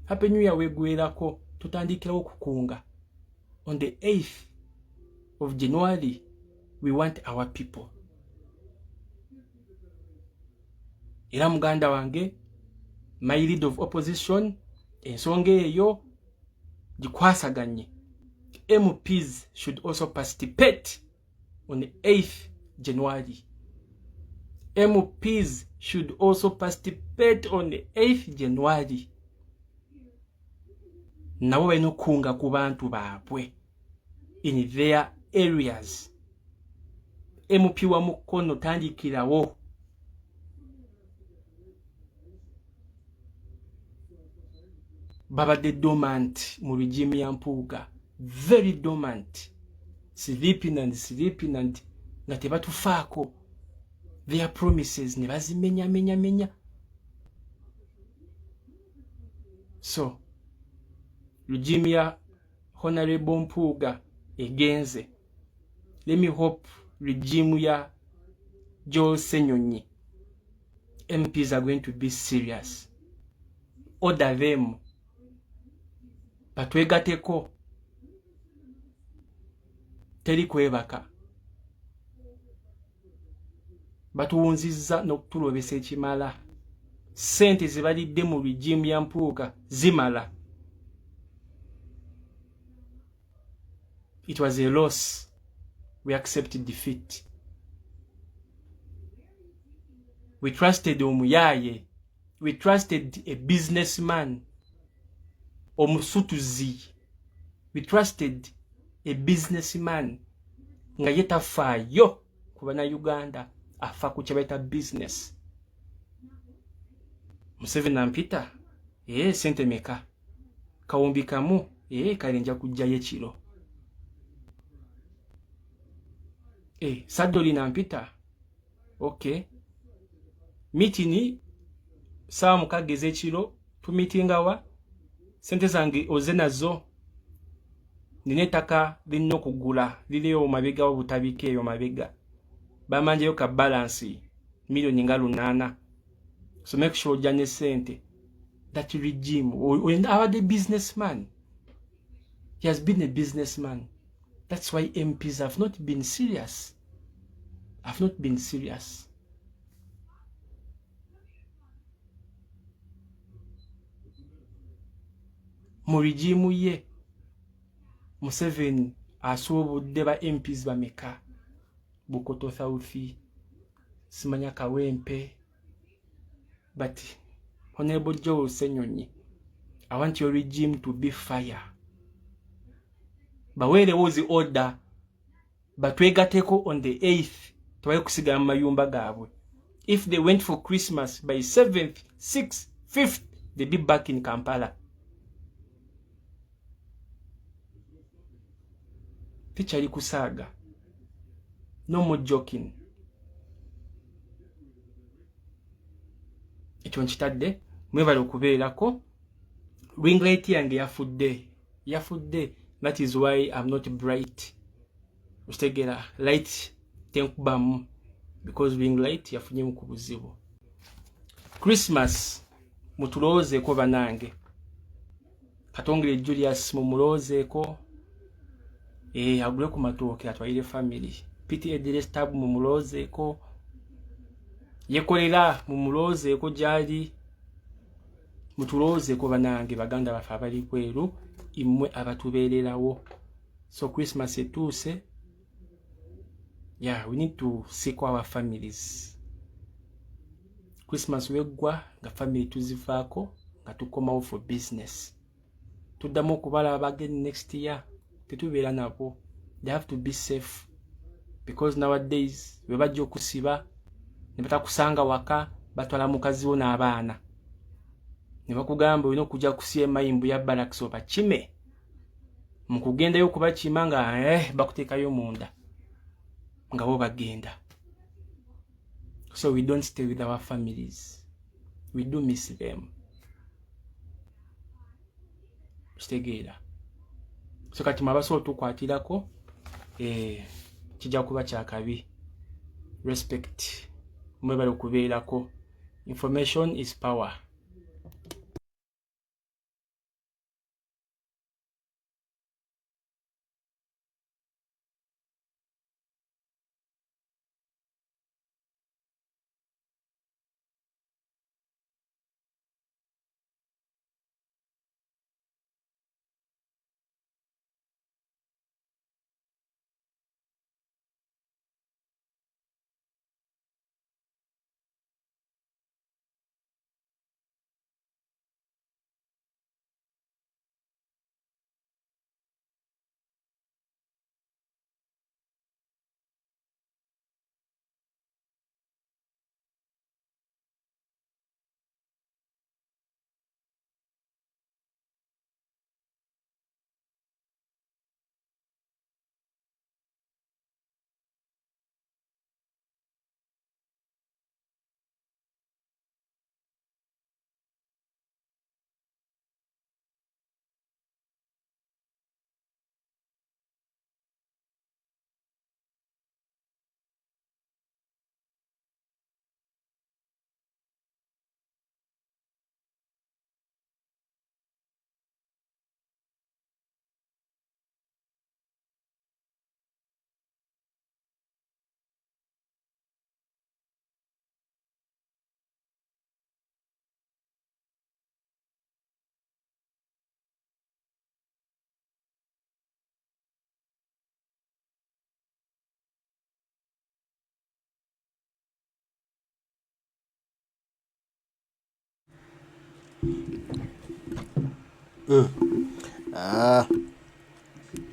Happy New Year weggwerako, tutandikirawo okukunga. On the 8th of January we want our people. Era muganda wange, my lead of opposition, ensonga eyo gikwasaganye. MPs should also participate on the 8th January. MPs should also participate on the 8th January. Nabo balina okukunga ku bantu baabwe in their areas. MP wa Mukono, tandikirawo. Babadde dormant mu regime ya Mpuuga, very dormant, sleeping and sleeping and nga tebatufaako. Their promises ne bazimenyamenyamenya. So regime ya Honorable Mpuuga egenze. Let me hope regime ya Joel Ssenyonyi, MPs are going to be serious. Order them batwegateko. Teri kwebaka, batuwunzizza n'okutulobesa ekimala. Ssente zebalidde mu regime ya Mpuuga zimala. It was a loss, we accepted defeat. We trusted omuyaye, we trusted a businessman omusutuzi, we trusted a businessman nga ye tafaayo ku bannayuganda, afa ku kye bayita business. Museveni ampita, ee, sente meka? Kawumbi kamu. Ee, kale nja kujjayo ekiro. E, Sadoli nampita, okay, meeting 6:00 ez'ekiro, tumitingawa? Sente zange oze nazo, nina ettaka lirina okugula, liriyo mabega w'obutabika eyo mabega, bamanjayo ka balance miliyoni nga 800, so make sure ojja ne sente. That regime, abadde businessman, he has been a businessman. That's why MPs have not been serious, have not been serious. Mu regime ye Museveni asuubudde ba MPs bameka? Bukoto South, simanya Kawempe. But Honorable Joel Ssenyonyi, I want your regime to be fire. Baweerewo zi order batwegateko on the 8th, tebali kusigala mu mayumba gaabwe. If they went for Christmas, by 7th, 6th, 5th, they be back in Kampala. Tekyali kusaaga, no more joking. Ekyo nkitadde. Mwebale okubeerako. Ring light yange yafudde, yafudde. That is why I'm not bright. Okitegeera? Light tenkubamu because ring light yafunyemu ku buzibu. Christmas mutulowoozeeko banange. Katongole Julius mumulowoozeeko, agule ku matooke atwalire family. Pta Direstab mumulowoozeeko, yekolera mumulowoozeeko gyali. Mutulowoozeeko banange, baganda baffe abali bweru, immwe abatubeererawo. So Christmas etuuse. Yeah, we need to seek our families. Christmas weggwa nga family tuzivaako, nga tukomawo for business. Tuddamu okubalaba again next year. Tetubeera nabo. They have to be safe because nowadays bwe bajja okusiba ne batakusanga waka, batwala mukazi wo n'abaana ne bakugamba olina okujja kusiba emayimbu ya barracks obakime. Mu kugendayo okubakima nga bakuteekayo munda nga bo bagenda. So we don't stay with our families. We do miss them. Kitegeera? So kati mwabasobola otukwatirako, kijja kuba kyakabi. Respect, mwebale okubeerako. Information is power. Ah,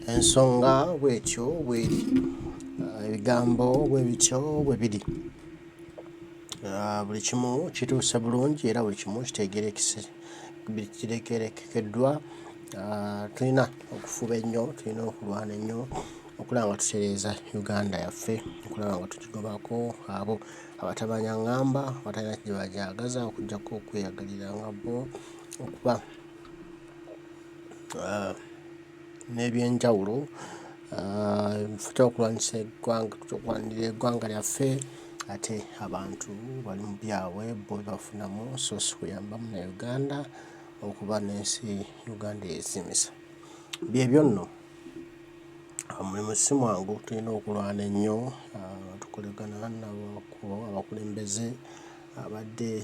ensonga bwetyo bweri. Ah, ebigambo bwe bityo bwe biri. Ah, buli kimu kituuse bulungi era buli kimu kitegeerekeddwa. Ah, tulina okufuba ennyo, tulina okulwana ennyo okulaba nga tutereeza Uganda yaffe, okulaba nga tugigobako abo abatamanya ŋŋamba, abatalina gye bagyagaza okuggyako okweyagalira nga bo okuba n'ebyenjawulo. Ffe okulwanyisa eggwanga, okulwanirira eggwanga lyaffe, ate abantu bali mu byabwe bo bafunamu, so si kuyamba Munnayuganda okuba n'ensi Uganda eyeesiimisa. Byebyo nno, omulimu si mwangu, tulina okulwana ennyo, tukolagana nabo abakulembeze abadde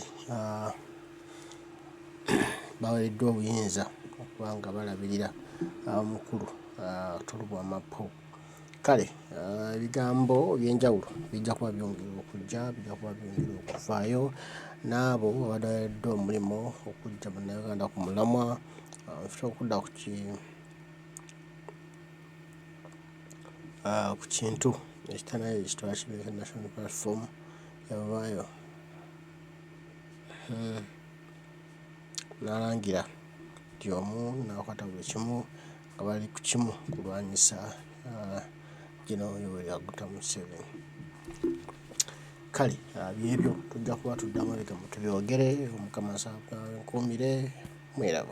baweereddwa obuyinza okuba nga balabirira omukulu Tolubwamapo. Kale ebigambo eby'enjawulo bijja kuba byongera okujja, bijja kuba byongera okuvaayo n'abo abadde baweereddwa omulimu okuggya Bannayuganda ku mulamwa nfuna okudda ku ki ku kintu ekitanayo ekitwala kibeera National Platform yavaayo n'alangira nti omu n'akwata buli kimu nga bali ku kimu kulwanyisa General Yoweri Kaguta Museveni. Kale byebyo tujja kuba tuddamu ebigambo tubyogere, Omukama nkuumire mweraba.